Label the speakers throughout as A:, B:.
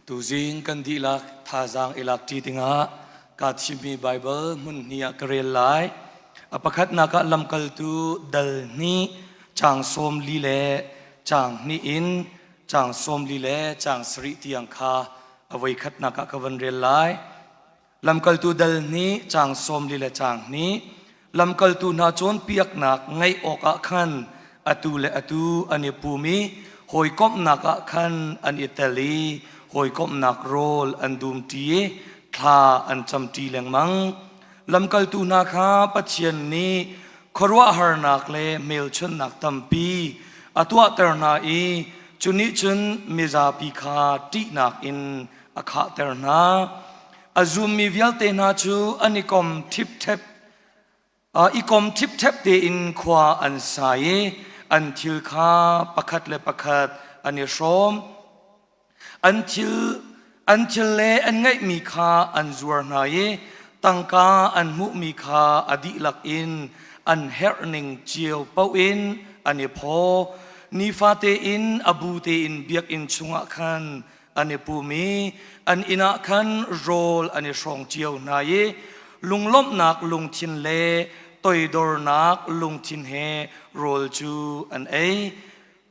A: Tuzing kan dihlak thazaang i lak ṭi dingah kaa thimmi Baibal hmun hnih ah ka rel lai. A pakhatnak ah lamkaltu dal hnih caang 40 le caang hnih in caang 40 le caang sarih tiang kha a voikhatnak ah ka van rel lai. Lamkaltu dal hnih caang 40 le caang hnih lamkaltu hna cawnpiaknak ngaih awkah khan atu le atu an i pum i hawikomhnak ah khan an i tel i hawikomhnak rawl an dumṭi i thla an camṭi lengmang. Lamkaltu hna kha Pathian nih khuaruahharnak le hmelchunhnak tampi a tuahter hna i cu nih cun mizapi kha ṭihnak in a khahter hna. A zummi vialte hna cu an i kom ṭhipṭhep i kom ṭhipṭhep tein khua an sa i an thil kha pakhat le pakhat an i hrawm. An thil an thil le an ngeihmi kha an zuar hna i tangka an hmuhmi kha a dihlak in an herhning cio paoh in an i phaw. Nifate in a bu tein biakinn chungah khan an i pum i an inn ah khan rawl an i hrawng cio hna i lunglawmhnak lungthin le toidornak lungthin he rawl cu an ei.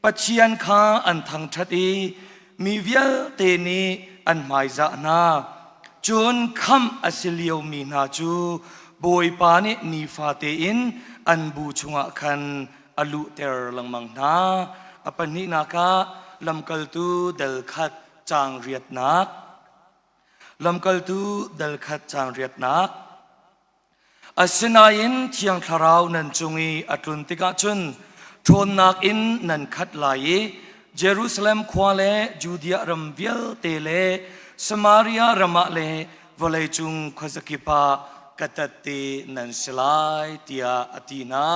A: Pathian kha an thangṭhat i mi vialte nih an hmaizah hna. Cun khamh a si liomi hna cu Bawipa nih nifate in an bu chungah khan a luhter lengmang hna. A pahnihnak ah lamkaltu dal khat caang riatnak. Lamkaltu dal khat caang riatnak. Asinain Thiang Thlarau nan cung i a tlun tikah cun ṭhawnnak in nan khat lai i Jerusalem khua le Judea ram vialte le Samaria ram ah le vawleicung khuazakip ah ka tat-te nan si lai tiah a ti hna.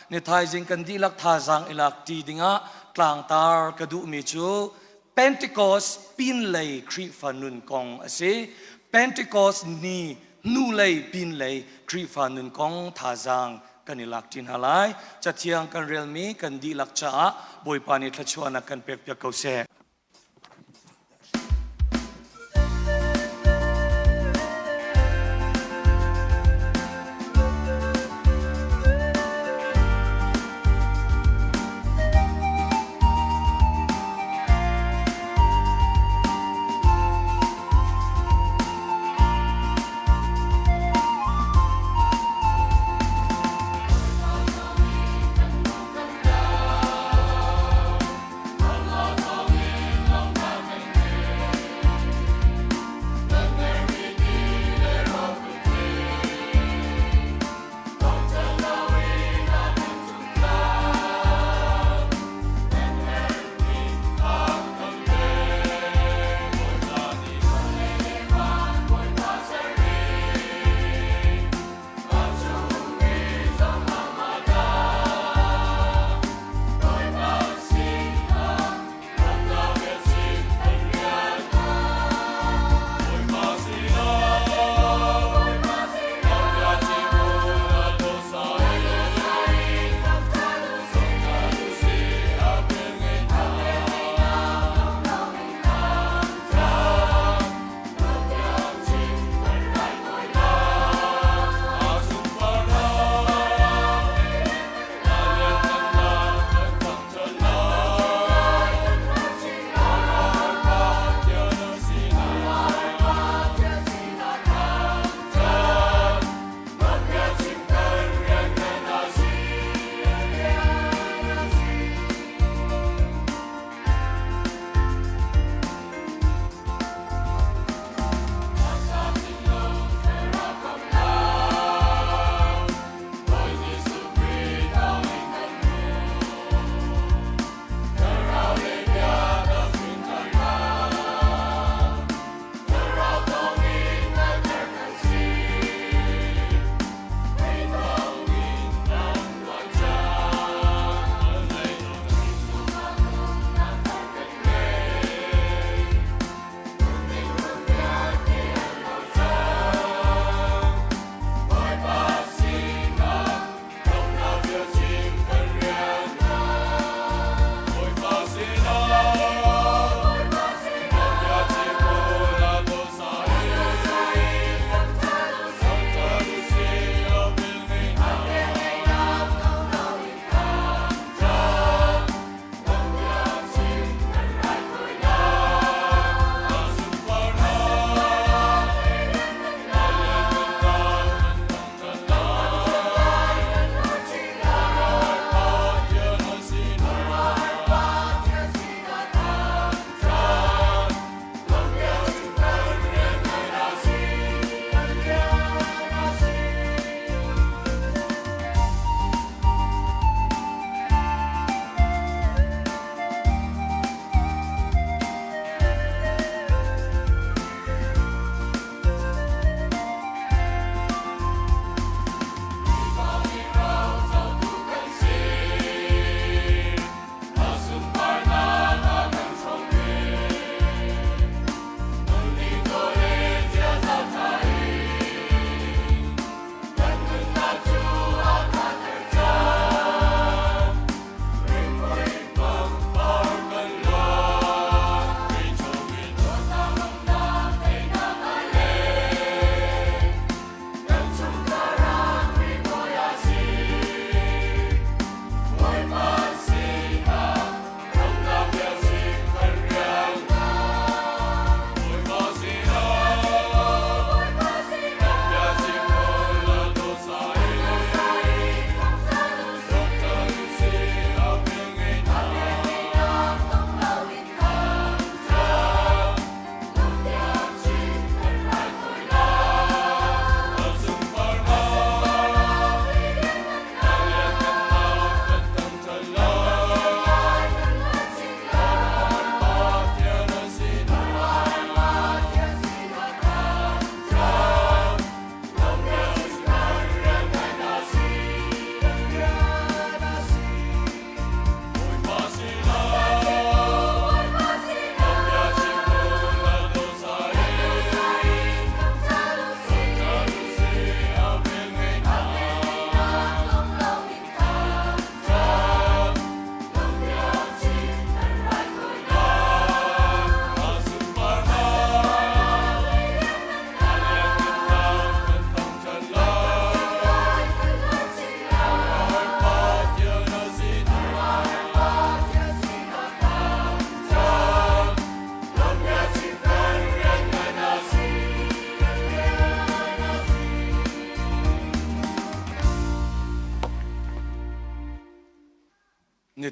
A: Ni thaizing kan dihlak thazaang i lak ṭi dingah tlangtar ka duhmi cu Pentecost pinlei Khrihfa nun kong a si. Pentecost ni hnulei pinlei Khrihfa nun kong thazaang kan i lak ṭi hna lai. Cathiang kan relmi kan dihlak caah Bawipa nih thluachuahnak kan pekpiak ko seh.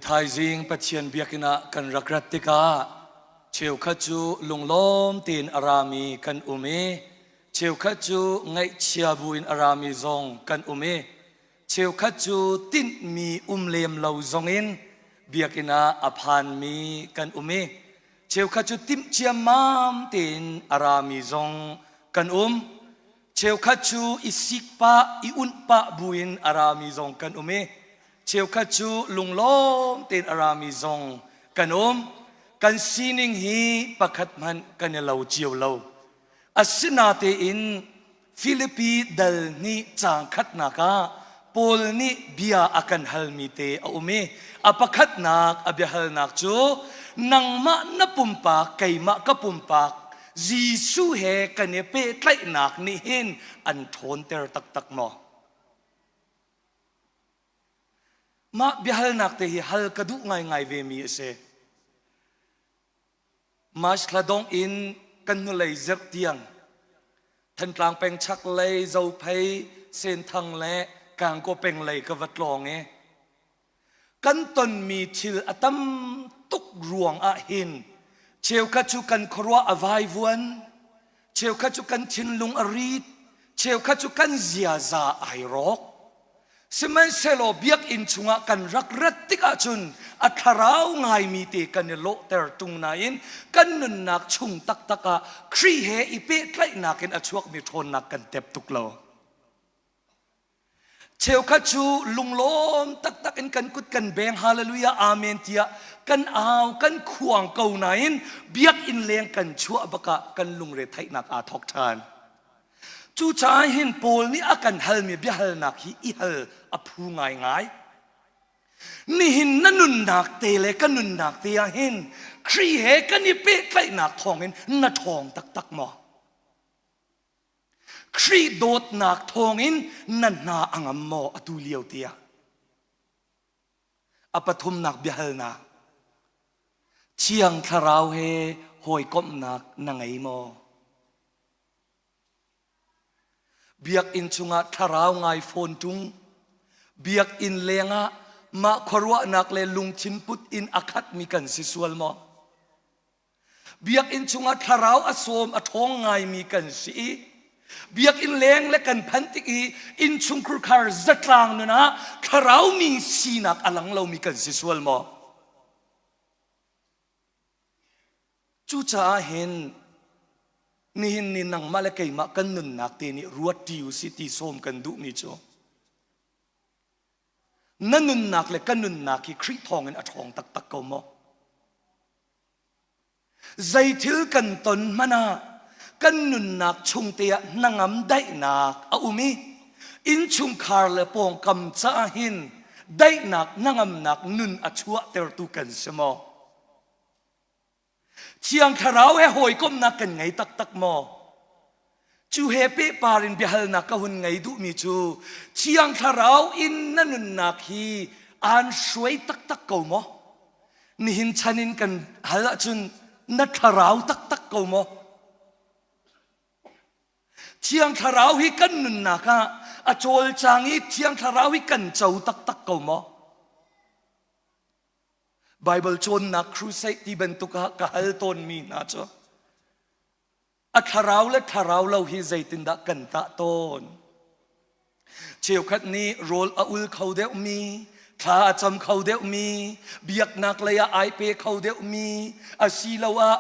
A: Nithaizing Pathian biakinn ah kan rak rat tikah cheukhat cu lunglawm tein a rami kan um i cheukhat cu ngaihchia buin a rami zong kan um i cheukhat cu tinhmi um lem lo zongin biakinn ah a phanmi kan um i cheukhat cu timh ciammam tein a rami zong kan um. Cheukhat cu i sik pah, i unh pah buin a rami zong kan um i cheukhat cu lunglawm tein a rami zong kan um. Kan sining hi pakhat hmanh kan i lo cio lo. Asinatein Filipi dal hnih caang khatnak ah Paul nih bia a kan halmi te a um i a pakhatnak a biahalnak cu nangmah na pumpak keimah ka pumpak Jesuh he kan i pehtlaihnak nih hin an ṭhawnter taktak maw? Mah biahalnak te hi hal ka duh ngaingai ve mi a si. March thla dongh in kan hnulei zirh tiang Thantlang peng chaklei Zophei Senthang le Gangaw peng lei ka va tlawng i kan tonmi thil a tam tuk ruang ah hin cheukhat cu kan khuaruah a vaivuan cheukhat cu kan thinlung a rit cheukhat cu kan ziaza ai rawk sihmanhsehlaw biakinn chungah kan rak rat tik ahcun a thlarau ngaimi te kan i lawhter ṭung nain kan nunnak chung taktak ah Khrih he i pehtlaihnak in a chuakmi ṭhawnnak kan tep tuk lo. Cheukhat cu lunglawm taktak in kan kut kan beng hallelujah amen tiah kan au kan khuang ko nain biakinn leng kan chuah bakah kan lungre theihnak aa thawk ṭhan. Cucaah hin Paul nih a kan halmi biahalnak hi i hal a phu ngaingai. Nihin na nunnak te le ka nunnak te ah hin Khrih he kan i pehtlaihnak thawngin na ṭhawng taktak maw? Khrih dawtnak thawngin na hna a ngam maw atu lio tiah? A pathumnak biahalnak Thiang Thlarau he hawikomhnak na ngei maw? Biakinn chungah thlarau ngai fawn ṭung. Biakinn lengah mah khuaruahnak le lungthin put in a khatmi kan si sual maw? Biakinn chungah thlarau a sawm a ṭhawng ngaimi kan si i biakinn leng le kan phanh tik i innchungkhur khar zatlang nun ah thlarau mi sinak a lang lomi kan si sual maw? Cucaah hin nihin ni nangmah le keimah kan nunnak te nih ruat ṭi u si ti sawm kan duhmi cu na nunnak le ka nunnak hi Khrih thawngin a ṭhawng taktak ko maw? Zeithil kan ton hmanh ah kan nunnak chung te ah hnangam daihnak a um i innchungkhar le pawngkam caah hin daihnak hnangamnak nun a chuahtertu kan si maw? Thiang Thlarau he hawikomhnak kan ngei taktak maw? Cu he pehpar in biahalnak ka hun ngei duhmi cu Thiang Thlarau in na nunnak hi aan hruai taktak ko maw? Nihin chan in kan hal ahcun na thlarau taktak ko maw? Thiang Thlarau hi kan nunnak ah a cawlcang i Thiang Thlarau hi kan co taktak ko maw? Bible cawnnak crusade ti bantuk ah ka hal tawnmi hna cu a thlarau le thlarau lo hi zeitindah kan tah tawn cheukhat nih rawl a ul kho deuhmi thla a cam kho deuhmi biaknak lei ah ai pe kho deuhmi asiloah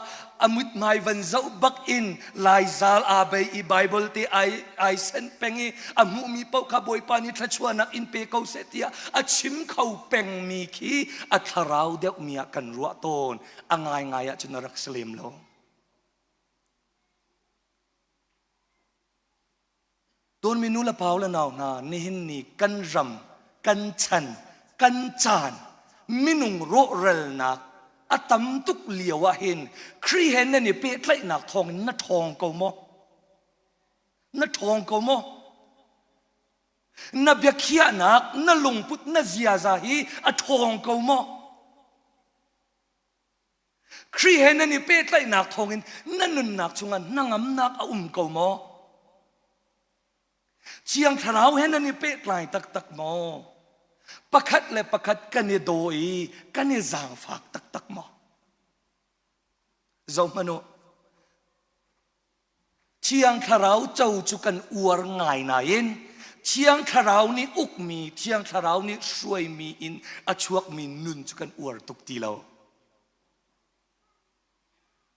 A: a muthmai van zoh bak in laizal aa bei i Bible te ai ai senh peng i a hmuhmi paoh kha Bawipa nih thluachuahnak in pe ko seh tiah a chim kho pengmi khi a thlarau deuhmi ah kan ruah tawn a ngaingai ah cun a rak si lem lo Tawnmi nu le pa le nau hna nihin ni kan ram kan chan kan caan minung rawhralnak a tam tuk lio ah hin Khrih he nan i pehtlaihnak thawngin na ṭhawng ko maw? Na ṭhawng ko maw? Na biakhiahnak, na lungput, na ziaza hi a ṭhawng ko maw? Khrih he nan i pehtlaihnak thawngin na nunnak chungah hnangamnak a um ko maw? Thiang Thlarau he nan i pehtlai taktak maw? Pakhat le pakhat kan i daw i kan i zaangfak taktak maw? Zohhmanh u. Thiang Thlarau co cu kan uar ngai nain Thiang Thlarau nih ukmi, Thiang Thlarau nih hruaimi in a chuakmi nun cu kan uar tuk ti lo.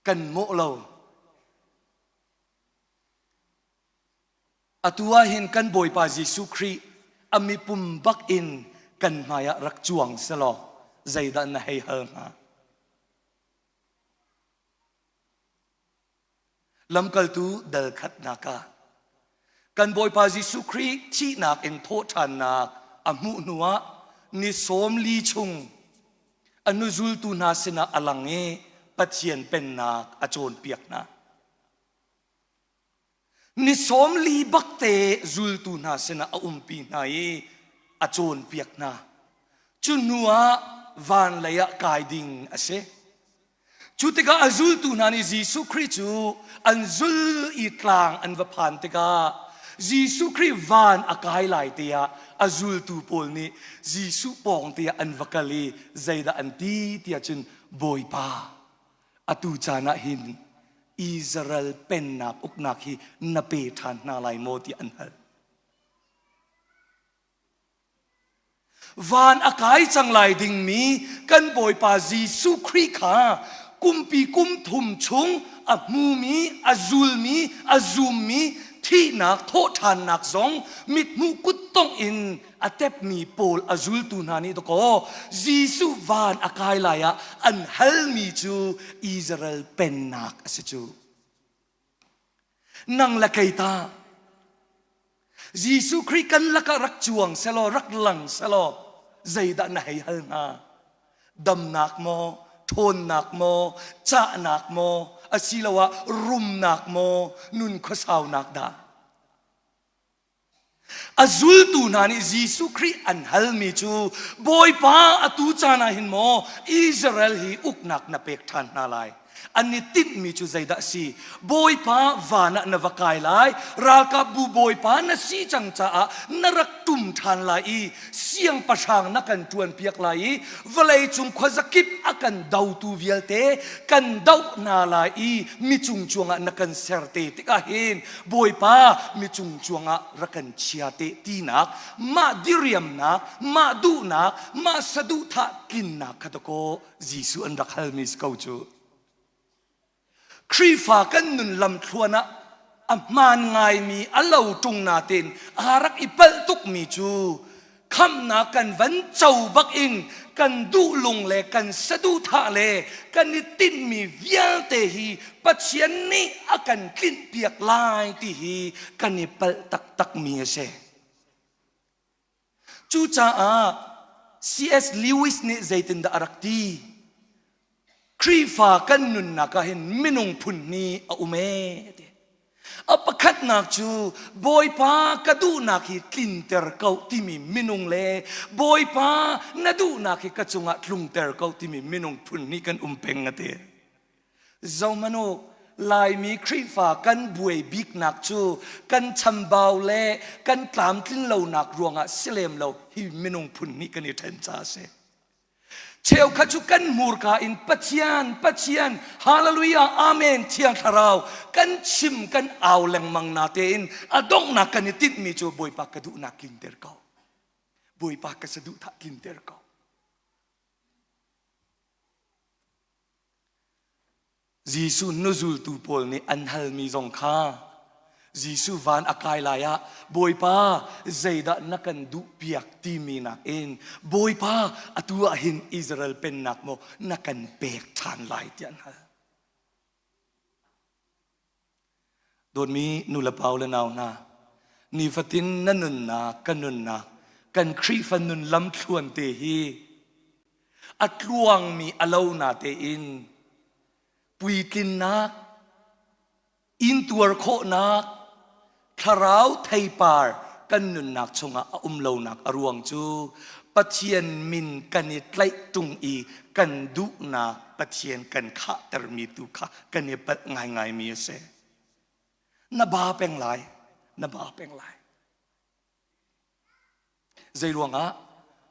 A: Kan mawh lo. Atu ah hin kan Bawipa Jesuh Khrih a mipum bak in kan hmaiah rak cuang selaw zeidah na hei hal hnga? Lamkaltu dal khatnak ah kan Bawipa Jesuh Khrih thihnak in thawhṭhannak a hmuh hnuah ni 40 chung a hnuzultu hna sinah a lang i Pathian pennak a cawnpiak hna. Ni 40 bakte zultu hna sinah a umpi hna i a cawnpiak hna. Cu hnu ah van lei ah kai ding a si. Cu tikah a zultu hna nih Jesuh Khrih cu an zul i tlang an va phan tikah Jesuh Khrih van a kai lai te ah a zultu pawl nih Jesuh pawng te ah an va kal i zeidah an ti tiah cun Bawipa atu caan ah hin Israel pennak uknak hi na pe ṭhan hna lai maw tiah an hal. Van a kai cang lai dingmi kan Bawipa Jesuh Khrih kha kumpi kum thum chung a hmumi, a zulmi, a zummi thihnak thawhṭhannak zong mithmuh kuttongh in a tepmi pawl a zultu hna nih dakaw Jesuh van a kai lai ah an halmi cu Israel pennak a si cu. Nang le kei ta Jesuh Khrih kan lakah rak cuang selaw rak lang selaw zeidah na hei hal hnga? Damnak maw, ṭhawnnak maw, cahnak maw, asiloah rumnak maw, nun khuasaunak dah? A zultu hna nih Jesuh Khrih an halmi cu Bawipa atu caan ah hin maw Israel hi uknak na pek ṭhan hna lai? An i tinhmi cu zeidah a si? Bawipa van ah na va kai lai, ralkapbu Bawipa na si cang caah na rak ṭum ṭhan lai i siangpahrang na kan ṭuanpiak lai i vawleicung khuazakip a kan dotu vialte kan doh hna lai i mi cungcuang ah na kan ser te tikah hin Bawipa mi cungcuang ah rak kan chia te tinak mah diriamnak mah duhnak mah saduhthah tlinnak kha dakaw Jesuh an rak halmi si ko cu. Khrihfa kan nun lamthluan ah a hmaan ngaimi a lo ṭung natein aa rak i palh tukmi cu khamhnak kan van co bak in kan duh lung le kan saduhthah le kan i tinhmi vialte hi Pathian nih a kan tlinhpiak lai ti hi kan i palh taktakmi a si. Cucaah C.S. Lewis nih zeitindah a rak ti? Khrihfa kan nunnak ah hin minung phun hnih a um ee ti. A pakhatnak cu Bawipa ka duhnak hi tlinter ko timi minung le Bawipa na duhnak hi ka cungah tlungter ko timi minung phun hnih kan um peng a ti. Zohmanh u, Laimi Khrihfa kan buai biknak cu kan chambau le kan tlamtlin lonak ruangah si lem lo hi minung phun hnih kan i ṭhen ca a si. Cheukhat cu kan hmurka in Pathian, Pathian, Hallelujah, Amen, Thiang Thlarau kan chim kan au lengmang natein a donghnak kan i tinhmi cu Bawipa ka duhnak tlinter ko. Bawipa ka saduhthah tlinter ko. Jesuh hnuzultu pawl nih an halmi zong kha Jesuh van a kai lai ah Bawipa zeidah na kan duhpiak timi nakin Bawipa atu ah hin Israel pennak maw na kan pek ṭhan lai tiah an hal. Dawtmi nulepa le nau hna, nifatin na nunnak, ka nunnak, kan Khrihfa nun lamthluan te hi a tluangmi a lo na tein puitlinnak, intuar khawhnak, thlarau theipar kan nunnak chungah a um lonak a ruang cu Pathian min kan i tlaih ṭung i kan duhnak Pathian kan khahtermi tu kha kan i palh ngaingaimi a si. Na ba peng lai, na ba peng lai. Zei ruangah?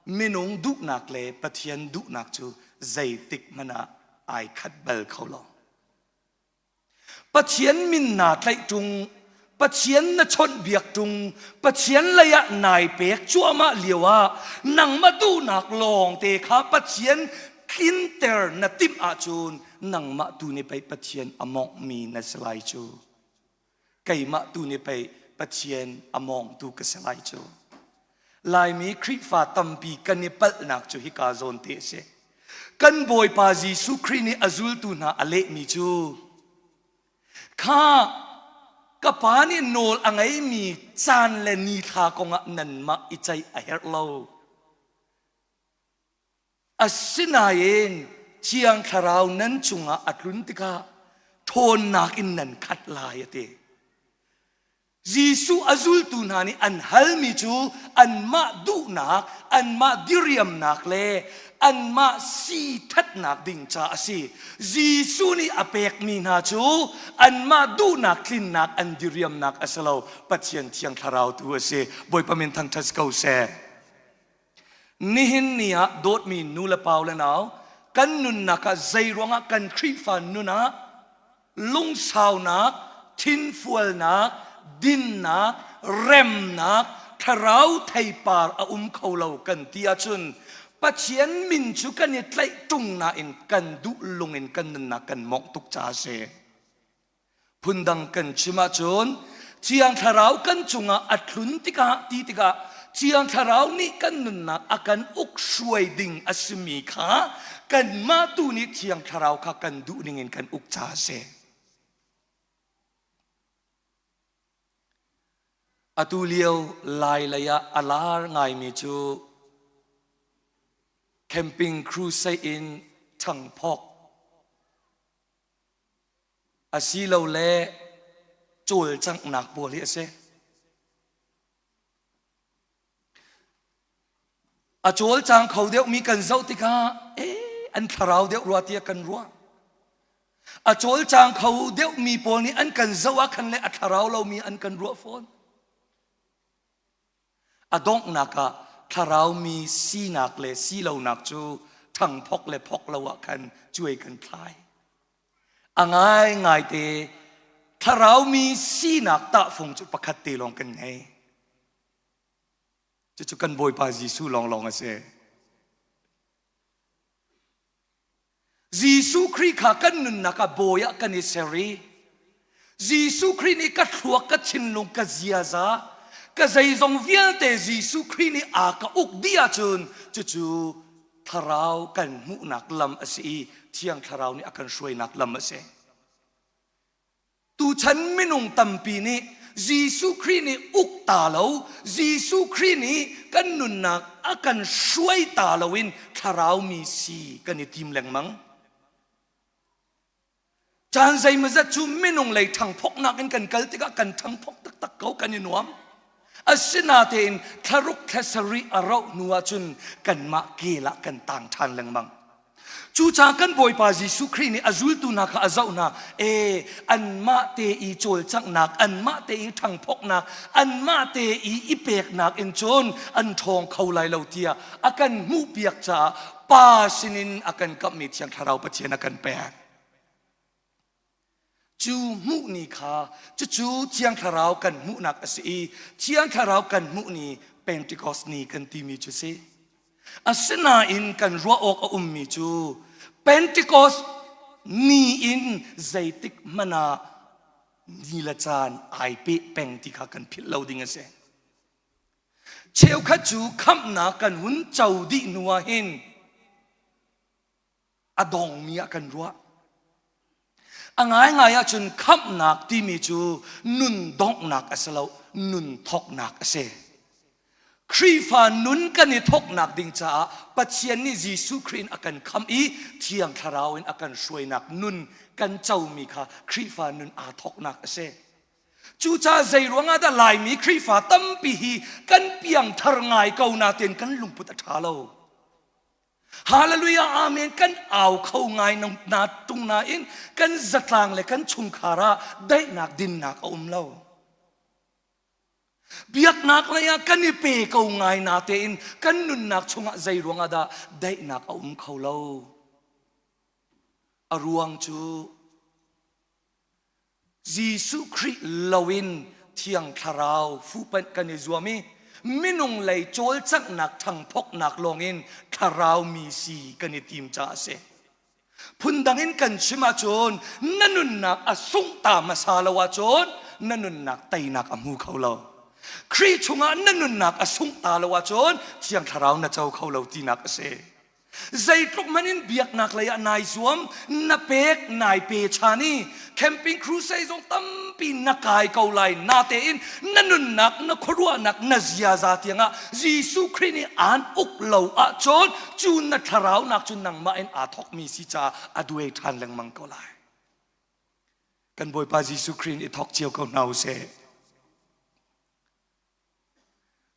A: Minung duhnak le Pathian duhnak cu zeitik hmanh ah ai khat bal kho lo. Pathian min naa tlaih ṭung, Pathian na chawnhbiak ṭung, Pathian lei ah nai pek cuahmah lio ah nangmah duhnak lawngte kha Pathian tlinter na timh ahcun nangmah tu nih pei Pathian a mawnghmi na si lai cu. Keimah tu nih pei Pathian a mawngtu ka si lai cu. Laimi Khrihfa tampi kan i palhnak cu hika zawn te a si. Kan Bawipa Jesuh Khrih nih a zultu hna a lehmi cu kha ka pa nih nawl a ngeimi caan le nithla kongah nanmah i ceih a herh lo. Asinain Thiang Thlarau nan cungah a tlun tikah ṭhawnnak in nan khat lai a ti. Jesuh a zultu hna nih an halmi cu anmah duhnak, anmah diriamnak le anmah si ṭhatnak ding ca a si. Jesuh nih a pekmi hna cu anmah duhnak tlinnak an diriamnak a si lo. Pathian Thiang Thlarau tu a si. Bawipa min thangṭhat ko seh. Nihin ni ah dawtmi nu le pa le nau kan nunnak ah zei ruangah kan Khrihfa nun ah lungsaunak, thinfualnak, dinnak, remnak, thlarau theipar a um kho lo kan ti ahcun Pathian min cu kan i tlaih ṭung nain kan duh lung in kan nunnak kan mawngh tuk caah a si. Phundang kan chim ahcun Thiang Thlarau kan cungah a tlun tikah ti tikah Thiang Thlarau nih kan nunnak a kan uk hruai ding a simi kha kanmah tu nih Thiang Thlarau kha kan duh ning in kan uk ca a si. Atu lio Lai lei ah a lar ngaimi cu camping crusade in ṭhangphawk asilole cawlcanghnak pawl hi a si. A cawlcang kho deuhmi kan zoh tikah eh an thlarau deuh rua tiah kan ruah. A cawlcang kho deuhmi pawl nih an kan zoh ah khan le a thlarau lomi an kan ruah fawn. A donghnak ah thlaraumi sinak le silonak cu ṭhangphok le phok lo ah khan cuai kan thlai. A ngaingaite thlaraumi sinak tahfung cu pakhat te lawng kan ngei. Cucu kan Bawipa Jesuh lawnglawng a si. Jesuh Khrih kha kan nunnak ah bawi ah kan i ser i Jesuh Khrih nih ka thluak, ka thinlung, ka ziaza, ka zeizong vialte Jesuh Khrih nih a ka uk dih ahcun cucu thlarau kan hmuhnak lam a si i Thiang Thlarau nih a kan hruainak lam a si. Tuchan minung tampi nih Jesuh Khrih nih uk ta lo, Jesuh Khrih nih kan nunnak a kan hruai ta loin thlarau mi si kan i tim lengmang. Caan zeimawzat cu minung lei ṭhangphoknak in kan kal tikah kan ṭhangphok taktak ko, kan i nuam. Asinatein thlaruk thla sarih a rauh hnu ahcun kanmah kel ah kan tang ṭhan lengmang. Cucaah kan Bawipa Jesuh Khrih nih a zultu hna kha a zoh hna. E, anmah te i cawlcanghnak, anmah te i ṭhangphoknak, anmah te i i peknak in cun an ṭhawng kho lai lo tiah a kan hmuhpiak caah Pa sinin a kan kamhmi Thiang Thlarau Pathian a kan pek. Cu hmuh ni kha cucu Thiang Thlarau kan hmuhnak a si i Thiang Thlarau kan hmuh ni Pentecost ni kan timi cu si. Asinain kan ruah awk a ummi cu Pentecost ni in zeitik hmanh ah ni le caan ai peh peng ti kha kan philh lo ding a si. Cheukhat cu khamhnak kan hun co dih hnu ah hin a dongmi ah kan ruah. A ngaingai ahcun khamhnak timi cu nun donghnak a si lo, nun thawknak a si. Khrihfa nun kan i thawknak ding caah Pathian nih Jesuh Khrih in a kan khamh i Thiang Thlarau in a kan hruainak nun kan comi kha Khrihfa nun aa thawknak a si. Cucaah zei ruangah dah Laimi Khrihfa tampi hi kan piangthar ngai ko natein kan lungput a ṭha lo. Hallelujah amen kan au kho ngai na tung nain kan zatlang le kan chungkhar ah daihnak dinnak a um lo. Biaknak lei ah kan i pe ko ngai natein kan nunnak chungah zei ruangah dah daihnak a um kho lo? A ruang cu Jesuh Khrih loin Thiang Thlarau fuhpanh kan i zuam i minung lei cawlcanghnak ṭhangphoknak lawngin thlarau mi si kan i tim caah a si. Phundang in kan chim ahcun na nunnak a sungh ta hmasa lo ahcun na nunnak teinak a hmu kho lo. Khrih chungah na nunnak a sungh ta lo ahcun Thiang Thlarau na co kho lo tinak a si. Zeitluk hmanh in biaknak lei ah nai zuam, na pek, nai pe chan i camping crusade zong tampi na kai ko lai natein na nunnak, na khuaruahnak, na ziaza tiangah Jesuh Khrih nih aan uk lo ahcun cu na thlarau nak cu nangmah in aa thawkmi si caah a duai ṭhan lengmang ko lai. Kan Bawipa Jesuh Khrih in i thawk cio ko hna u sih.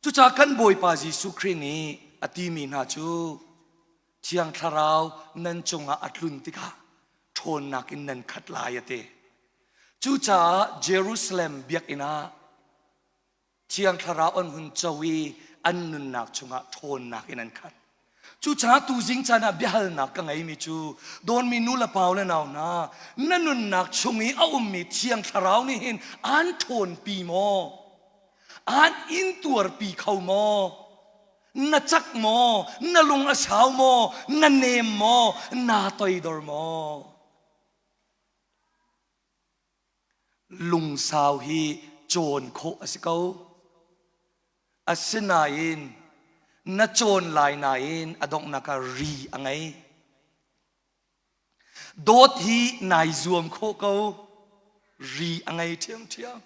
A: Cucaah kan Bawipa Jesuh Khrih nih a timi hna cu Thiang Thlarau nan cungah a tlun tikah ṭhawnnak in nan khat lai a ti. Cucaah Jerusalem biakinn ah Thiang Thlarau an hun co i an nunnak chungah ṭhawnnak in an khat. Cucaah tuzing caan ah biahalnak ka ngeimi cu dawnmi nu le pa le nau hna na nunnak chung i a ummi Thiang Thlarau nih hin aan ṭhawnpi maw? Aan intuarpi kho maw? Na cak maw? Na lung a sau maw? Na nem maw? Naa toidor maw? Lungsau hi cawn khawh a si ko. Asinain na cawn lai nain a donghnak ah ri a ngei. Dawt hi nai zuam khawh ko. Ri a ngei ṭhiamṭhiam.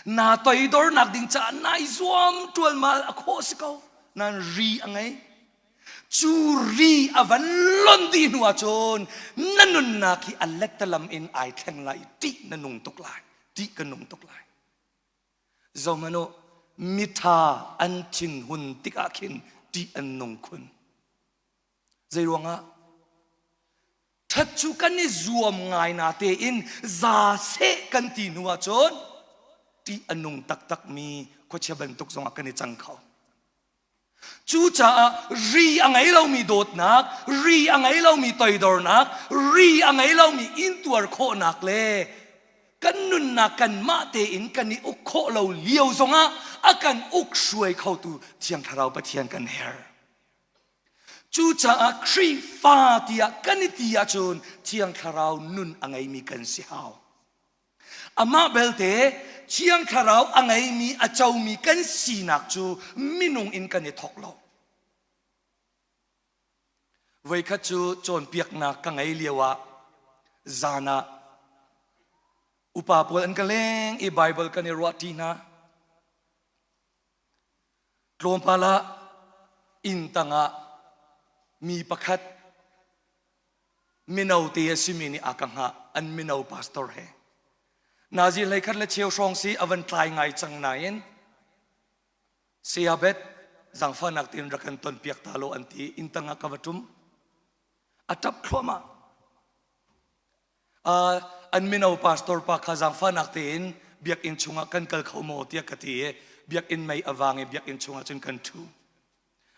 A: Na toidornak ding caah nai zuam ṭualmal a khawh si ko. Nan ri a ngei. Cu ri a van lon dih hnu ahcun na nunnak hi a lettalam in ai thleng lai i ṭih na nung tuk lai. Ṭih ka nung tuk lai. Zohmanh u, miṭha an thinhun tikah khin ṭih an nung khun. Zeiruangah? Ṭhat cu kan i zuam ngai na tein za seh kan ti hnu ahcun ṭih a nung taktakmi khuachia bantuk zongah kan i cang kho. Cucaah ri a ngei lomi dawtnak, ri a ngei lomi toidornak, ri a ngei lomi intuar khawhnak le kan nunnak kanmah tein kan i uk khawh lo lio zongah a kan uk hruai khotu Thiang Thlarau Pathian kan herh. Cucaah Khrihfa tiah kan i ti ahcun Thiang Thlarau nun a ngeimi kan si hau. Amah belte Thiang Thlarau a ngeimi a comi kan sinak cu minung in kan i thawk lo. Voikhat cu cawnpiaknak ka ngei lio ah zan ah upa pawl an ka leng i Bible kan i ruahṭi hna. Tlawmpal ah inn tangah mi pakhat mino te a simi nih a ka hngah an mino pastor he. Nazi hleikhat le cheu hrawng si a van tlai ngai cang nain Sayabet zaangfahnak tein rak kan tonpiak ta law an ti inn tangah ka va ṭum. A ṭap thluahmah. Uh, an mino pastor pa kha zaangfahnak tein biakinn chungah kan kal kho maw tiah ka ti i biakinn mei a vang i biakinn chungah cun kan ṭhu.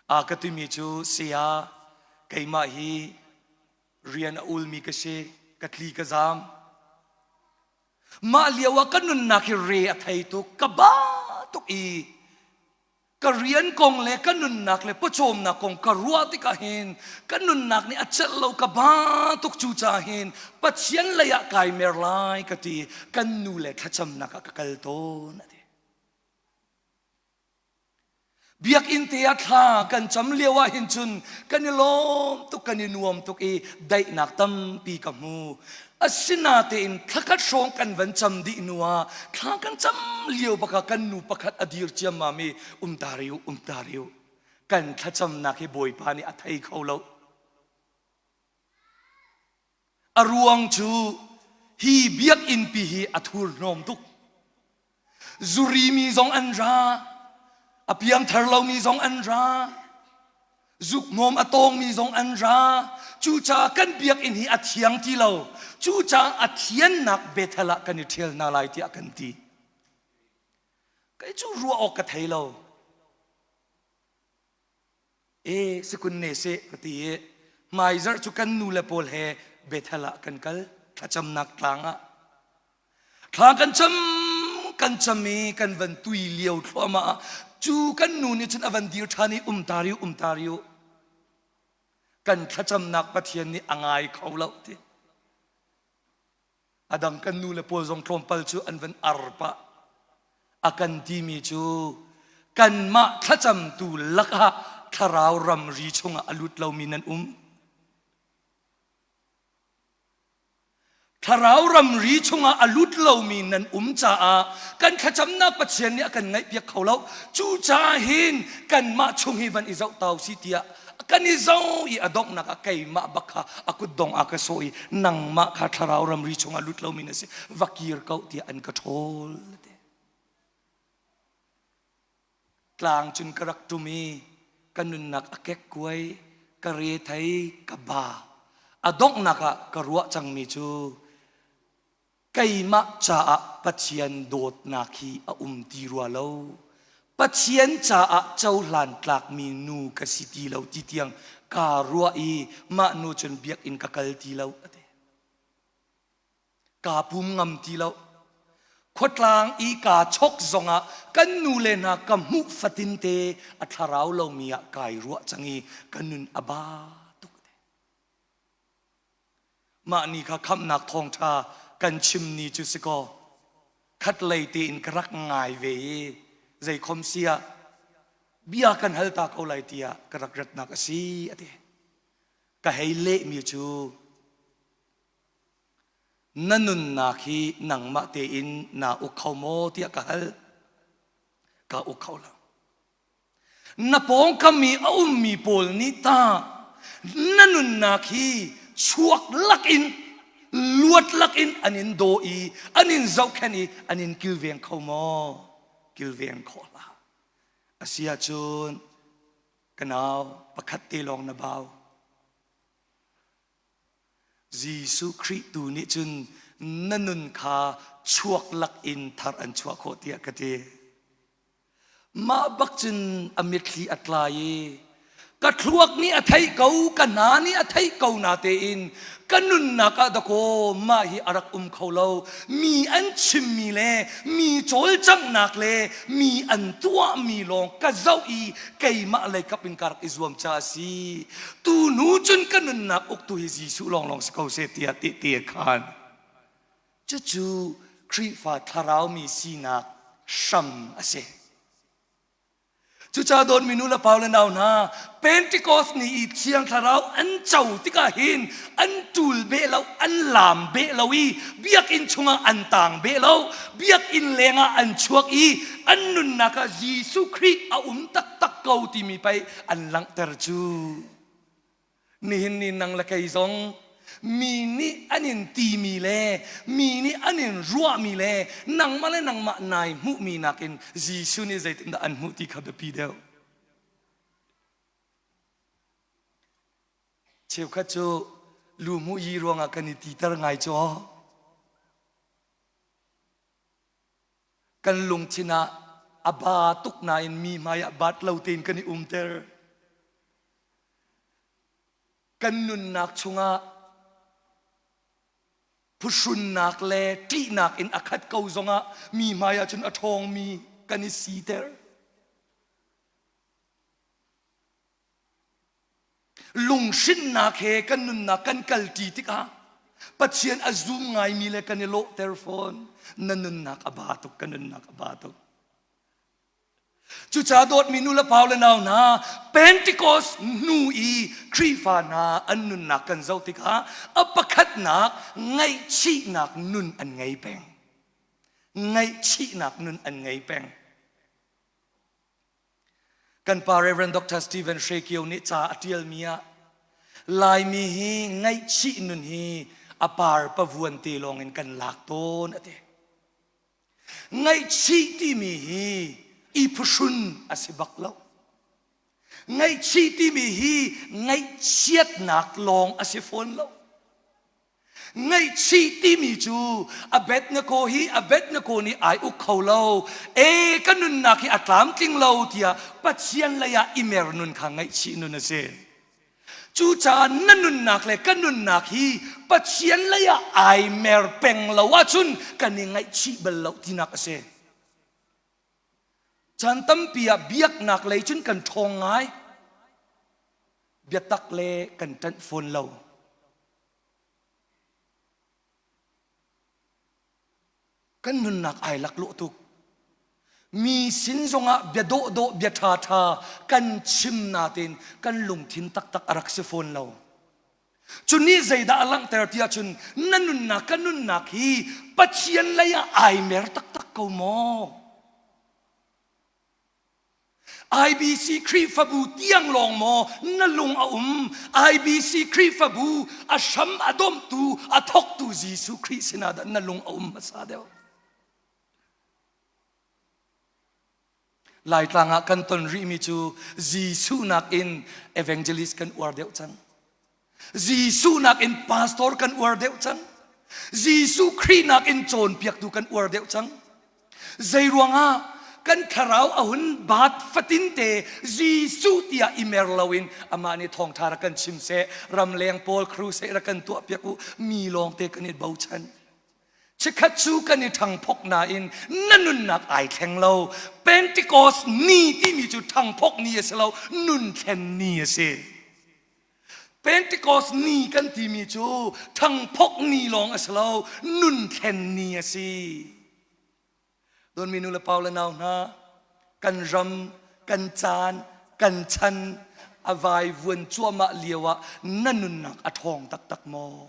A: A ka timi cu saya keimah hi rian a ulmi ka si, ka tli ka zaam. Mah lio ah ka nunnak hi re a thei tuk, ka ba tuk i ka rian kong le ka nunnak le pawcawmnak kong ka ruah tikah hin ka nunnak nih a celh lo ka ba tuk cu caah hin Pathian lei ah kai mer lai ka ti kan nu le thlacamnak ah ka kal tawn a ti Biakinn te ah thla kan cam lio ah hin cun kan i lawm tuk kan i nuam tuk i daihnak tampi ka hmu Asinatein thlakhat hrawng kan van cam dih hnu ah thla kan cam lio bak ah kan nu pakhat a dir ciammam i um ta riu um ta riu kan thlacamnak hi Bawipa nih a thei kho lo. A ruang cu hi biakinn pi hi a thurhnawm tuk. Zuri mi zong an ra, a piangthar lomi zong an ra, zukhmawm a tawngmi zong an ra. Cucaah kan biakinn hi a thiang ti lo. Cucaah a thiannak Bethel ah kan i ṭhial hna lai tiah kan ti. Kei cu ruah awk ka thei lo. E sikun ne seh ka ti i hmaizarh cu kan nu le pawl he Bethel ah kan kal thlacamnak tlang ah. Thla kan cam kan cam i kan van tui lio thluahmah ah cu kan nu nih cun a van dir ṭhan i um ta riu um ta riu kan thlacamnak Pathian nih a ngai kho lo ti. A dang kan nu le pawl zong tlawmpal cu an van ar pah. A kan timi cu kanmah thlacamtu lakah thlarau ramri chungah a lut lomi nan um. Thlarau ramri chungah a lut lomi nan um caah kan thlacamnak Pathian nih a kan ngaihpiak kho lo. Cucaah hin kanmah chung hi van i zoh tau si tiah kan i zo i a donghnak ah keimah bak kha a kutdong a ka sawh i nangmah kha thlarau ramri chungah lut lomi na si va kir ko tiah an ka ṭhawl tlang cun ka rak ṭum i ka nunnak a kek kuai ka re thei ka ba a donghnak ah ka ruah cangmi cu Keimah caah Pathian dawtnak hi a um ti rua lo. Pathian caah cohlan tlakmi nu ka si ti lo ti tiang kaa ruah i mah nu cun biakinn ka kal ti lo a ti. Kaa pum ngam ti lo. Khuatlang i kaa chok zongah kan nu le hna ka hmuh fatinte a thlarau lomi ah kai ruah cang i ka nun a ba tuk. Mah ni kha khamhnak thawngṭha kan chim ni cu si kaw khatlei tein ka rak ngai ve i zeikhom si ah bia kan hal ta ko lai tiah ka rak ratnak a si a ti. Ka hei lehmi cu na nunnak hi nangmah tein naa uk kho maw tiah ka hal. Ka uk kho lo. Na pawngkam i a ummi pawl nih ta na nunnak hi chuak lakin luat lakin an in daw i an in zohkhenh i an in kilveng kho maw? Kilveng khawh hlah. A si ahcun ka nau pakhat te lawng na bau. Jesuh Khrih tu nih cun na nun kha chuak lakin thar an chuah khawh tiah ka ti. Mah bak cun a mitthli a tla i ka thluak nih a theih ko, ka hna nih a theih ko natein ka nunnak ah dakaw mah hi a rak um kho lo. Mi an chimmi le mi cawlcanghnak le mi an tuahmi lawng ka zoh i keimah lei kap in ka rak i zuam caah a si. Tu hnu cun ka nunnak uktu hi Jesuh lawnglawng si ko seh tiah tehte a khaan. Cucu Khrihfa thlaraumi sinak hram a si. Cucaah dawtmi nu le pa le nau hna, Pentecost ni i Thiang Thlarau an co tikah hin an ṭul beh lo, an laam beh lo i biakinn chungah an taang beh lo, biakinn lengah an chuak i an nunnak ah Jesuh Khrih a um taktak ko timi pei an langhter cu. Nihin ni nang le kei zong mi nih an in timi le mi nih an in ruahmi le nangmah le nangmah nai hmuhmi nakin Jesuh nih zeitindah an hmuh ti kha biapi deuh. Cheukhat cu lu hmuh yi ruangah kan i titer ngai cu. Kan lungthin ah a ba tuk nain mi hmai ah baat lo tein kan i umter. Kan nunnak chungah phuhrunnak le ṭihnak in a khat ko zongah mi hmai ah cun a ṭhawngmi kan i siter. Lunghrinnak he kan nunnak kan kalṭi tikah Pathian a zum ngaimi le kan i lawhter fawn. Na nunnak a ba tuk, ka nunnak a ba tuk. Cucaah dawtmi nu le pa le nau hna, Pentecost hnu i Khrihfa hna an nunnak kan zoh tikah a pakhatnak ngaihchihnak nun an ngei peng. Ngaihchihnak nun an ngei peng. Kan pa Reverend Dr. Stephen Hre Kio nih ca a ṭialmi ah Laimi hi ngaihchih nun hi a par pavuan te lawngin kan lak tawn a ti. Ngaihchih timi hi i phuhrun a si bak lo. Ngaihchih timi hi ngaihchiatnak lawng a si fawn lo. Ngaihchih timi cu Abednego hi Abednego nih ai uk kho lo. E ka nunnak hi a tlamtling lo tiah Pathian lei ah i mer nun kha ngaihchih nun a si. Cucaah na nunnak le ka nunnak hi Pathian lei ah ai mer peng lo ahcun kan i ngaihchih bal lo tinak a si. Caan tampi ah biaknak lei cun kan ṭhawng ngai. Biatak le kan ṭanh fawn lo. Kan nunnak ai laklawh tuk. Mi sin zongah bia dawhdawh bia ṭhaṭha kan chim natein kan lungthin taktak a rak si fawn lo. Cu nih zeidah a langhter ti ahcun na nunnak ka nunnak hi Pathian lei ah ai mer taktak ko maw? IBC Khrihfabu tiang lawng maw na lung a um? IBC Khrihfabu a hram a domhtu a thawktu Jesuh Khrih sinah dah na lung a um hmasa deuh? Laitlang ah kan ton rihmi cu Jesuh nakin evangelist kan uar deuh cang. Jesuh nakin pastor kan uar deuh cang. Jesuh Khrih nakin cawnpiaktu kan uar deuh cang. Zeiruangah kan thlarau a hun baat fatin te Jesuh tiah i mer loin amah nih thawngṭha rak kan chim seh, ramleng pawl crusade rak kan tuahpiak u, mi lawng te kan i bochan. Chikkhat cu kan i ṭhangphok nain na nunnak ai thleng lo. Pentecost ni timi cu ṭhangphok ni a si lo, nun thlen ni a si. Pentecost ni kan timi cu ṭhangphok ni lawng a si lo, nun thlen ni a si. Donmi nu le pa le nau hna, kan ram, kan caan, kan chan a vaivuan cuahmah lio ah na nunnak a ṭhawng taktak maw?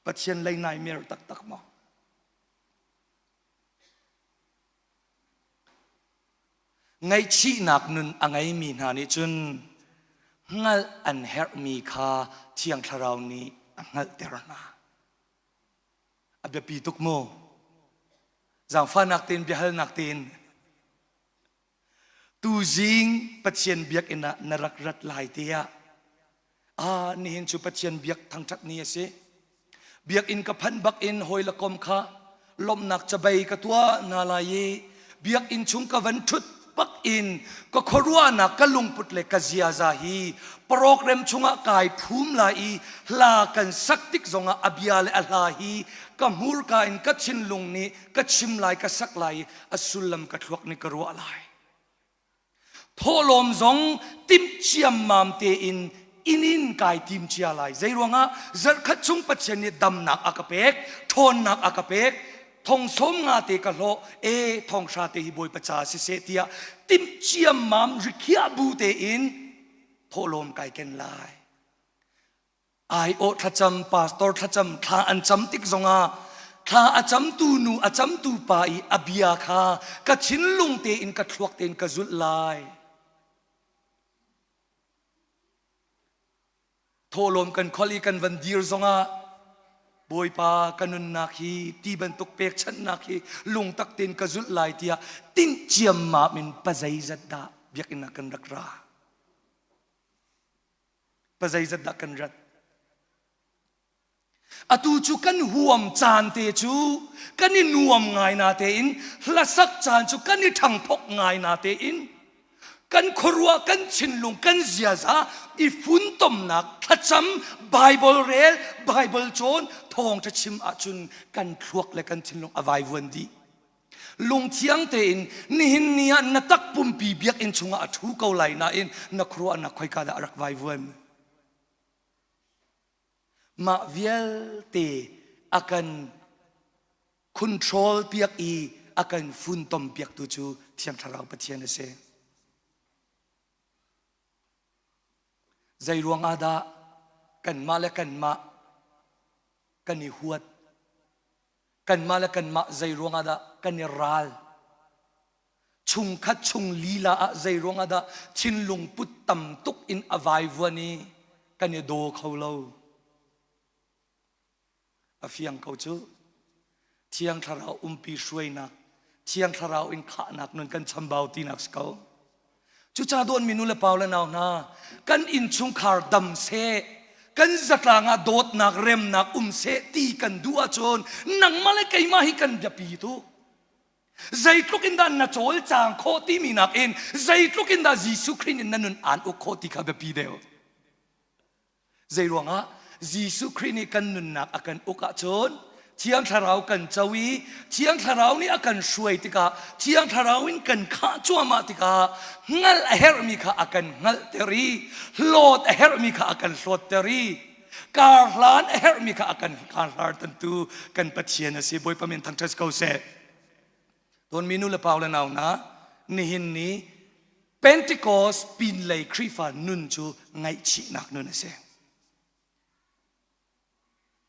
A: Pathian lei nai mer taktak maw? Ngaihchihnak nun a ngeimi hna nih cun hngalh an herhmi kha Thiang Thlarau nih a hngalhter hna. A biapi tuk mu. Zaangfahnak tein biahalnak tein tuzing Pathian biakinn ah na rak rat lai tiah ah nihin cu Pathian biak thangṭhat ni a si. Biakinn ka phanh bak in hawi le kom kha lawmhnak cabei ka tuah hna lai i biakinn chung ka van ṭhut bak in ka khuaruahnak ka lungput le ka ziaza hi program chungah kai phum lai i hla kan sak tik zongah a bia le a hla hi ka hmurka in ka thinlung nih ka chim lai ka sak lai i a sullam ka thluak nih ka ruah lai. Thawhlawm zong timh ciammam tein inn in kai tim cia lai. Zeiruangah zarhkhat chung Pathian nih damnak a ka pek, ṭhawnnak a ka pek, thong sawm nga te ka hlawh, e thong hra te hi Bawipa ca siseh tiah timh ciammam rikhiah bu tein thawhlawm kai ken lai. Aiawh thlacam, pastor thlacam, thla an cam tik zongah thla a camtu nu a camtu pa i a bia kha ka thinlung tein ka thluak tein ka zulh lai. Thawhlawm kan khol i kan van dir zongah Bawipa ka nunnak hi ti bantuk pekchanhnak hi lungtak tein ka zulh lai tiah tinh ciammam in pazeizat dah biakinn ah kan rak ra. Pazeizat dah kan rat? Atu cu kan huam caan te cu kan i nuam ngai na tein hlasak caan cu kan i ṭhangphok ngai na tein kan khuaruah kan thinlung kan ziaza i funtomnak thlacam Bible rel Bible cawn thawngṭha chim ahcun kan thluak le kan thinlung a vaivuan dih. Lungthiang tein nihin ni ah na takpumpi biakinn chungah a ṭhu ko lai nain na khuaruahnak khoika dah a rak vaivuan? Mah vialte a kan control piak i a kan funtom piaktu cu Thiang Thlarau Pathian a si. Zei ruangah dah kanmah le kanmah kan i huat? Kanmah le kanmah zei ruangah dah kan i ral? Chungkhat chung lila ah zei ruangah dah thinlung put tam tuk in a vaivuan i kan i daw kho lo? A fiang ko cu. Thiang Thlarau umpi hruainak, Thiang Thlarau in khahnak nun kan chambau tinak si ko. Cucaah dawtmi nu le pa le nau hna, kan innchungkhar dam seh, Kan zatlang ah dawtnak remnak um seh ti kan duh ahcun nangmah le keimah hi kan biapi tuk. Zeitluk in dah na cawlcang khawh timi nakin zeitluk in dah Jesuh Khrih nih na nun aan uk khawh ti kha biapi deuh. Zei ruangah Jesuh Khrih nih kan nunnak a kan uk ahcun Thiang Thlarau kan co i Thiang Thlarau nih a kan hruai tikah Thiang Thlarau in kan khah cuahmah tikah hngalh a herhmi kha a kan hngalhter i hlawt a herhmi kha a kan hlawtter i karhlan a herhmi kha a kan karhlartantu kan Pathian a si. Bawipa min thangṭhat ko seh. Tawnmi nu le pa le nau hna, nihin ni Pentecost pinlei Khrihfa nun cu ngaihchihnak nun a si.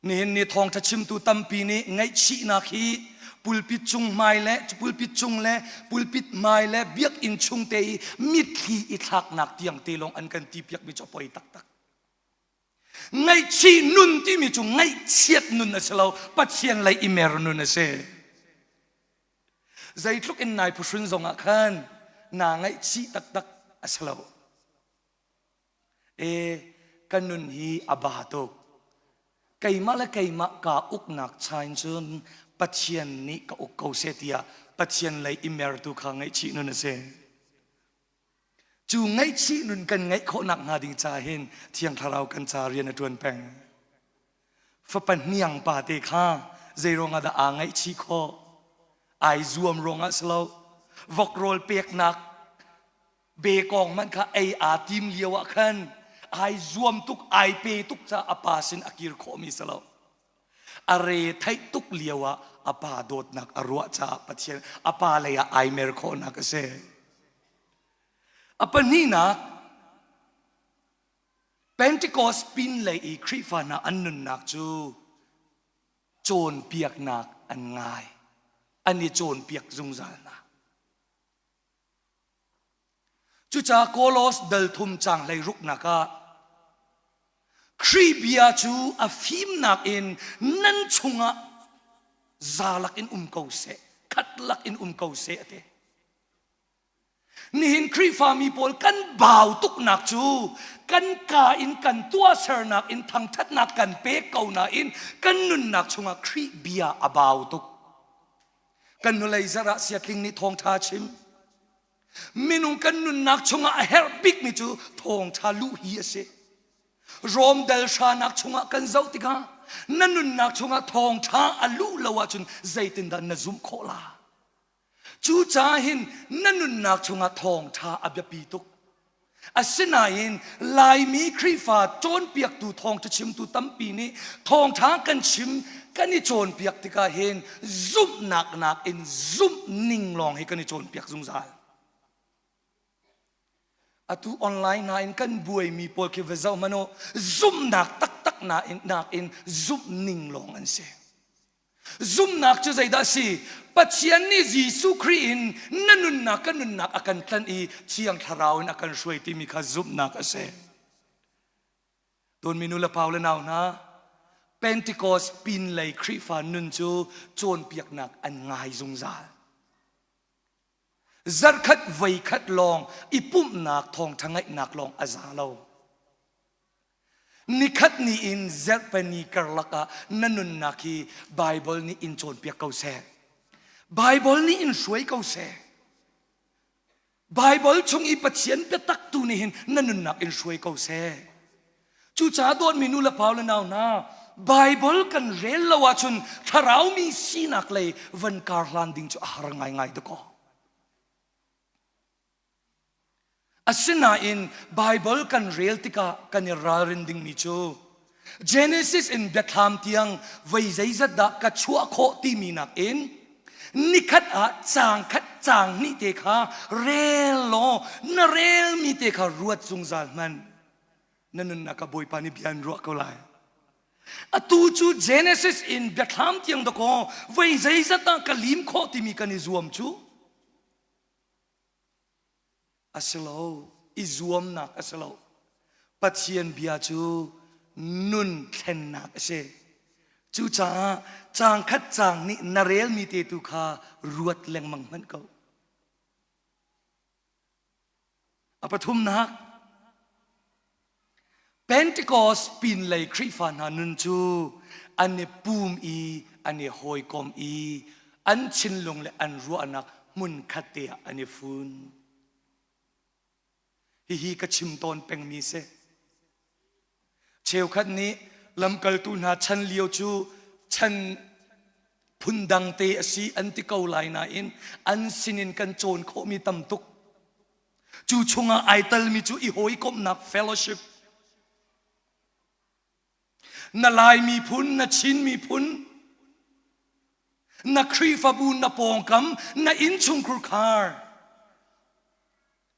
A: Nihin ni thawngṭha chimtu tampi nih ngaihchihnak hi pulpit cung hmai le pulpit cung le pulpit hmai le biakinn chung te i mitthli i thlaknak tiang te lawng an kan ti piakmi cu a poi taktak. Ngaihchih nun timi cu ngaihchiat nun a si lo, Pathian lei i mer nun a si. Zeitluk in nai phuhrun zongah khan naa ngaihchih taktak a si lo. E ka nun hi a ba tuk. Keimah le keimah kaa uknak chain cun Pathian nih ka uk ko seh tiah Pathian lei i mertu kha ngaihchih nun a si. Cu ngaihchih nun kan ngeih khawhnak hnga ding ca hin Thiang Thlarau kan ca rian a ṭuan peng. Fapa hniang pa te kha zeiruangah dah aa ngaihchih khawh? Ai zuam ruangah si lo. Vok rawl peknak bekawng hmanh kha ei aa tim lio ah khan ai zuam tuk, ai pe tuk caah a pa sin a kir khawhmi si lo. A re theih tuk lio ah a pa dawtnak a ruah caah Pathian a pa lei ah ai mer khawhnak a si. A pahnihnak, Pentecost pinlei i Khrihfa hna an nunnak cu cawnpiaknak an ngai. An i cawnpiak zungzal hna. Cucaah Kolos dal thum caang hlei ruknak ah Khrih bia cu a fimnak in nan chungah zalak in um ko seh, khat lak in um ko seh a ti. Nihin Khrihfami pawl kan bau tuknak cu kan ka in kan tuahsernak in thangṭhatnak kan pek ko nain kan nunnak chungah Khrih bia a bau tuk. Kan hnulei zarh ah siatling nih thawngṭha chim. Minung kan nunnak chungah a herh bikmi cu thawngṭha luh hi a si. Rom dal hranak chungah kan zoh tikah na nunnak chungah thawngṭha a luh lo ahcun zeitindah na zumh khawh la? Cucaah hin na nunnak chungah thawngṭha a biapi tuk. Asinain Laimi Khrihfa cawnpiaktu thawngṭha chimtu tampi nih thawngṭha kan chim kan i cawnpiak tikah hin zumhnak nakin zumh ning lawng hi kan i cawnpiak zungzal. Atu online hna in kan buaimi pawl khi va zoh hmanh u, zumhnak taktak nakin zumh ning lawng an si. Zumhnak cu zeidah a si? Pathian nih Jesuh Khrih in na nunnak ka nunnak a kan tlanh i Thiang Thlarau in a kan hruai timi kha zumhnak a si. Tawnmi nu le pau le nau hna, Pentecost pinlei Khrihfa nun cu cawnpiaknak an ngai zungzal. Zarkhat voikhat lawng i pumhnak thawngṭha ngaihnak lawng a za lo. Nikhat ni in zarhpini karlak ah na nunnak hi Baibal nih in cawnpiak ko seh. Baibal nih in hruai ko seh. Baibal chung i Pathian biatak tu nih hin na nunnak in hruai ko seh. Cucaah dawtmi nu le pa le nau hna, Baibal kan rel lo ahcun thlarau mi sinak lei van kar hlan ding cu a har ngaingai dakaw. Asinain Baibal kan rel tikah kan i ralrin dingmi cu Genesis in biathlam tiang voi zeizat dah ka chuah khawh timi nakin nikhat ah caang khat caang hnih te kha rel law na relmi te kha ruat zungzal hmanh. Na nunnak ah Bawipa nih bia an ruah ko lai. Atu cu Genesis in biathlam tiang dakaw voi zeizat dah ka lim khawh timi kan i zuam cu A si lo, i zuamnak a si lo. Pathian bia cu nun thlennak a si. Cucaah caang khat caang nih na relmi te tu kha ruat lengmang hmanh ko. A pathumnak, Pentecost pinlei Khrihfa hna nun cu an i pum i an i hawikom i an thinlung le an ruahnak hmunkhat te ah an i fun. Hihi ka chim tawn pengmi si. Cheukhat nih lamkaltu hna chan lio cu chan phundang te a si an ti ko lai nain an sinin kan cawn khawhmi tam tuk. Cu chungah ai talmi cu i hawikomhnak fellowship. Na Lai miphun, na Chin miphun, na Khrihfabu, na pawngkam, na innchungkhur khar.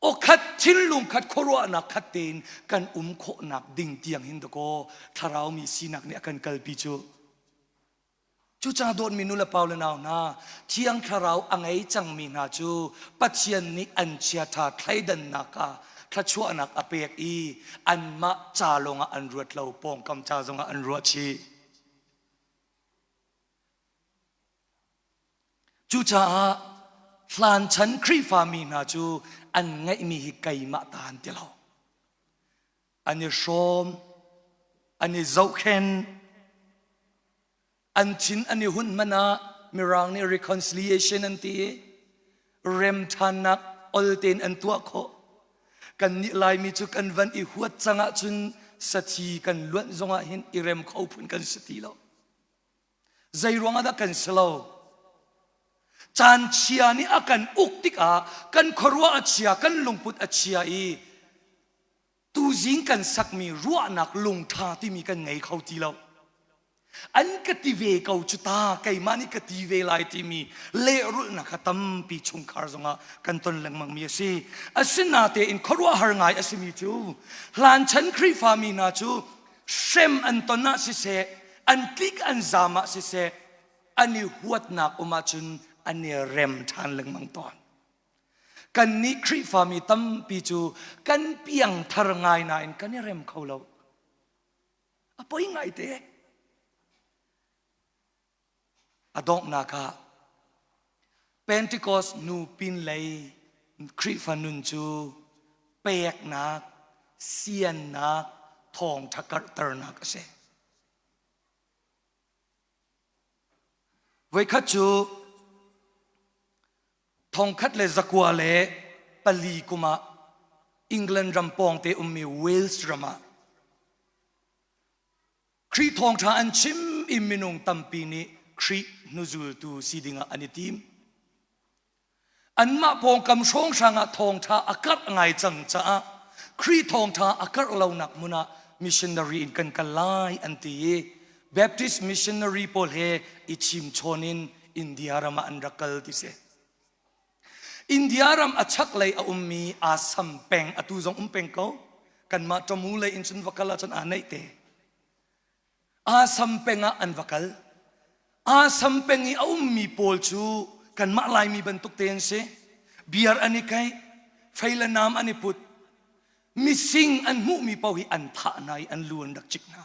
A: Okhat thinlung khat khuaruahnak khat tein kan um khawhnak ding tiang hin dakaw thlarau mi sinak nih a kan kalpi cu. Cucaah dawtmi nu le pa le nau hna, Thiang Thlarau a ngei cangmi hna cu Pathian nih an chiaṭha thleidannak ah thluachuahnak a pek i anmah ca lawngah an ruat lo, pawngkam ca zongah an ruah chih. Cucaah hlanchan Khrihfami hna cu an ngeihmi hi keimah ta an ti lo. An i hrawm, an i zohkhenh, An thin an i hunh hmanh ah Mirang nih reconciliation an ti i remṭhannak ol tein an tuah khawh. Kannih Laimi cu kan van i huat cang ahcun sathi kan luanh zongah hin i rem kho phun kan si ti lo. Zei ruangah dah kan si lo? Caan chia nih a kan uk tikah kan khuaruah a chia, kan lungput a chia i tuzing kan sakmi ruahnak lungṭha timi kan ngei kho ti lo. An ka ti ve ko cu ta keimah nih ka ti ve lai timi lehrulhnak kha tampi chungkhar zongah kan ton lengmangmi a si. Asinatein khuaruahhar ngai a simi cu hlanchan Khrihfami hna cu hrem an ton ah siseh, an tlik an zaam ah siseh, an i huatnak um ahcun an i rem ṭhan lengmang tawn. Kannih Khrihfami tampi cu kan piangthar ngai nain kan i rem kho lo. A poi ngaite. A donghnak ah Pentecost nu pinlei Khrihfa nun cu peknak, siannak, thawngṭha karhternak a si. Voikhat cu 1904 kum ah England ram pawngte ummi Wales ram ah Khrih thawngṭha an chim i minung tampi nih Khrih hnuzultu si dingah an i tim. Anmah pawngkam hrawnghrang ah thawngṭha a karh ngai cang caah Khrih thawngṭha a karh lonak hmun ah missionary in kan kal lai an ti i Baptist missionary pawl he i chimchawn in India ram ah an rak kal ti si. India ram a chaklei a ummi Assam peng atu zong um peng ko. Kanmah Tamu lei in cun va kal ahcun aa naih te. Assam peng ah an va kal. Assam peng i a ummi pawl cu kanmah Laimi bantuk te an si. Biar an i kaih, fei le nam an i put. Mising an hmuhmi paoh hi an thah hna i an lu an rak cik hna.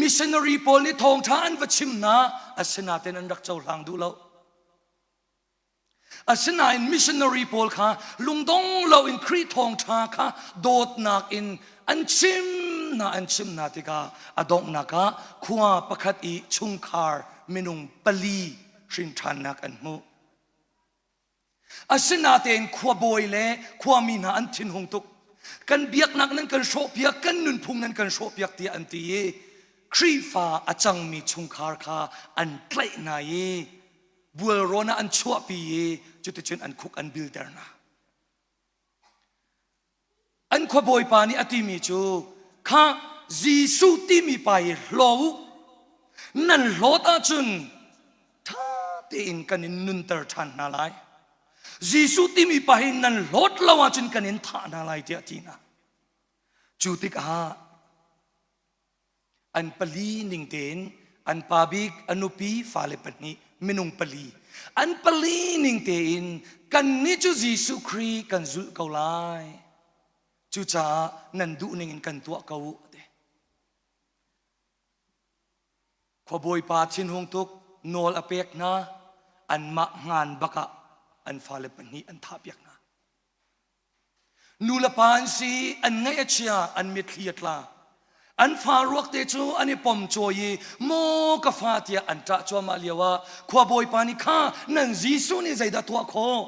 A: Missionary pawl nih thawngṭha an va chim hna, asinain an rak cohlang duh lo. Asinain missionary pawl kha lungdong loin Khrih thawngṭha kha dawtnak in an chim hna an chim hna tikah a donghnak ah khua pakhat i chungkhar minung pali hrinṭhannak an hmuh. Asinatein khuabawi le khuami hna an thinhung tuk. Kan biaknak nan kan hrawhpiak, kan nunphung nan kan hrawhpiak tiah an ti i Khrihfa a cangmi chungkhar kha an tlaih hna i bualrawn ah an chuahpi i cuticun an khuk an bilter hna. An khuabawipa nih a timi cu kha Jesuh timi pa hi hlaw u nan hlawt ahcun ṭha tein kan in nunter ṭhan hna lai. Jesuh timi pa hi nan hlawt lo ahcun kan in thah hna lai tiah a ti hna. Cu tikah An pali ning tein an pa bik, a nupi, fale pahnih, minung pali. An pali ning tein kannih cu Jesuh Khrih kan zulh ko lai. Cucaah nan duh ning in kan tuah ko u, a ti. Khuabawipa thinhung tuk nawl a pek hna, anmah ngan bak ah an fale pahnih an thahpiak hna. Nu le pa an si, an ngaih a chia, an mitthli a tla. An fa ruak te cu an i pom cawi i maw ka fa tiah an ṭah cuahmah lio ah khuabawipa nih kha nan Jesuh nih zeidah tuah khawh?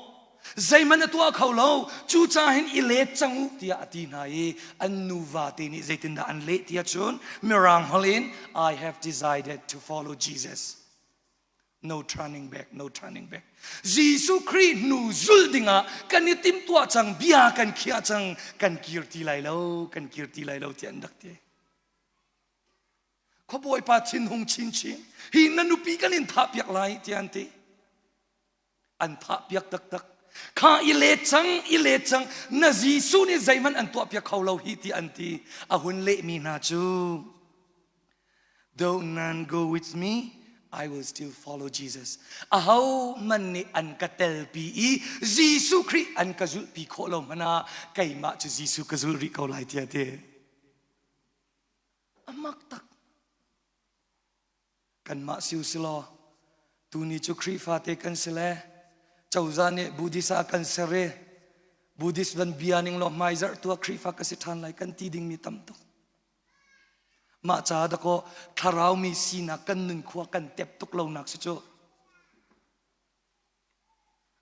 A: Zeihmanh a tuah kho lo. Cucaah hin i let cang u tiah a ti hna i an nuva te nih zeitindah an leh tiah cun Mirang holh in I have decided to follow Jesus. No turning back, no turning back. Jesuh Khrih hnu zul dingah kan i timtuah cang, bia kan khiah cang, kan kir ti lai lo, kan kir ti lai lo ti an rak ti. Khuabawipa thinhung chinchin, hi na nupi kan in thah piak lai ti an ti. An thah piak taktak. Kha i let cang, i let cang, na Jesuh nih zeihmanh an tuah piak kho lo hi ti an ti. A hun lehmi hna cu, Though none go with me, I will still follow Jesus. Aho man nih an ka telpi i Jesuh Khrih an ka zulhpi khawh lo hmanh ah keimah cu Jesuh ka zulh rih ko lai tiah ti. A mak tak. Kanmah si usilaw tuni cu Khrihfa te kan si le cozah nih Buddhist ah kan ser i Buddhist van bia ning law hmaizarh tu ah Khrihfa ka si ṭhan lai kan ti dingmi tam tuk. Mah caah dakaw thlarau mi sinak kan nunkhua kan tep tuk lonak si cu.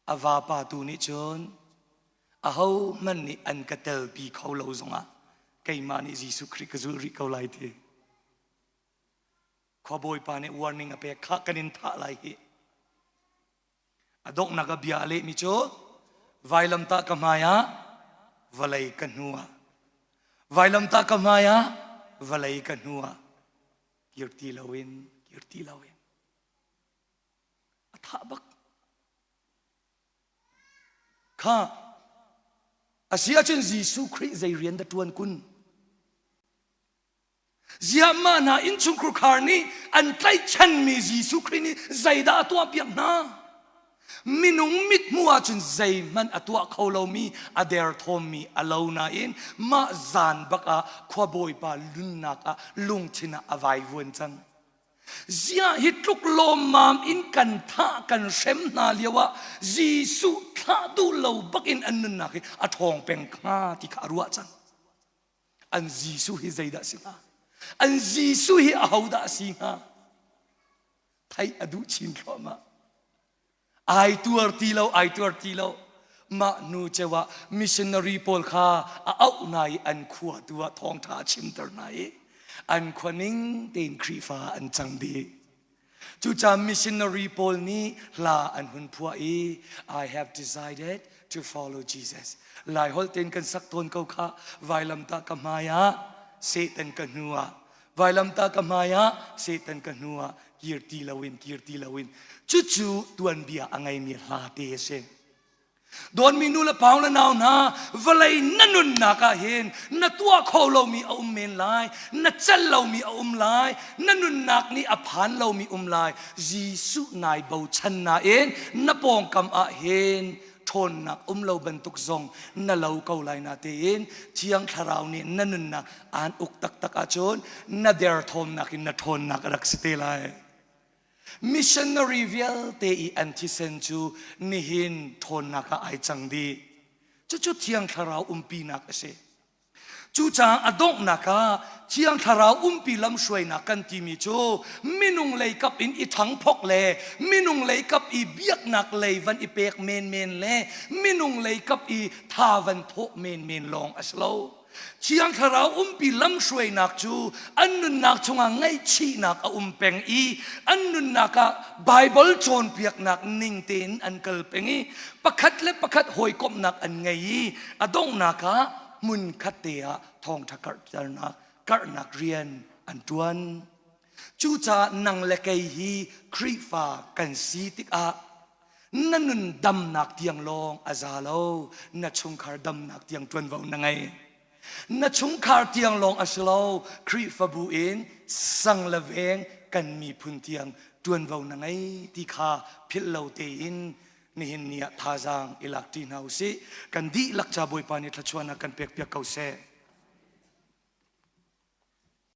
A: A vapa tu nih cun aho hmanh nih an ka telpi kho lo zongah keimah nih Jesuh Khrih ka zulh rih ko lai ti. Khuabawipa nih warning a pek khah kan in thah lai hi. A donghnak ah bia a lehmi cu vailamtah ka hmai ah vawlei ka hnu ah vailamtah ka hmai ah vawlei ka hnu ah kir ti loin kir ti loin a thah bak kha a si ahcun Jesuh Khrih zei rian dah ṭuan kun Ziah mah hna innchungkhar khar nih an tlaihchanmi Jesuh Khrih nih zeidah a tuahpiak hna? Minung mithmuh ahcun zeihmanh a tuah kho lomi, a derthawmmi a lo nain mah zan bak ah khuabawipa lunnak ah lungthin ah a vaivuan cang. Ziah hi tluk lawmmam in kan thah kan hrem hna lio ah Jesuh thlah duh lo bak in an nunnak hi a ṭhawng peng hnga ti kha a ruah cang. An Jesuh hi zeidah si hnga? An Jesuh hi ahodah a si hnga? Theih a duh chin thluahmah. Ai tuar ti lo, ai tuar ti lo. Mah hnu ceu ah missionary pawl kha a auh hna i an khua tu ah thawngṭha a chimter hna i an khua ning tein Khrihfa an cang dih. Cucaah missionary pawl nih hla an hun phuah i I have decided to follow Jesus. Lai holh tein kan sak tawn ko kha vailamtah ka hmai ah Satan ka hnu ah vailamtah ka hmai ah Satan ka hnu ah kir ti loin kir ti loin cucu tuanbia a ngeimi hla te a si. Dawtmi nu le pa le nau hna, vawlei na nunnak ah hin na tuah kho lomi a um men lai, na celh lomi a um lai, na nunnak nih a phan lomi um lai. Jesuh nai bochan nain na pawngkam ah hin ṭhawnnak um lo bantuk zong na lo ko lai na tein Thiang Thlarau nih na nunnak aan uk taktak ahcun na derthawmnak in na ṭhawnnak a rak si te lai. Missionary vialte i an thisen cu nihin ṭhawnnak ah ai cang dih. Cucu Thiang Thlarau umpinak a si. Cucaah a donghnak ah Thiang Thlarau umpi lamhruainak kan timi cu minung lei kap in i ṭhangphok le minung lei kap i biaknak lei van i pek menmen le minung lei kap i tha van thawh menmen lawng a si lo. Thiang Thlarau umpi lamhruainak cu an nunnak chungah ngaihchihnak a um peng i an nunnak ah Baibal cawnpiaknak ning tein an kal peng i pakhat le pakhat hawikomhnak an ngei i a donghnak ah hmunkhat te ah thawngṭha karhternak karhnak rian an ṭuan. Cucaah nang le kei hi Khrihfa kan si tikah na nun damnak tiang lawng a za lo na chungkhar damnak tiang ṭuanvo na ngei na chungkhar tiang lawng a si lo Khrihfabu in sang le veng kan miphun tiang ṭuanvo na ngei ti kha philh lo tein nihin ni ah thazaang i lak ṭi hna usih kan dihlak ca Bawipa nih thluachuahnak kan pek piak ko seh.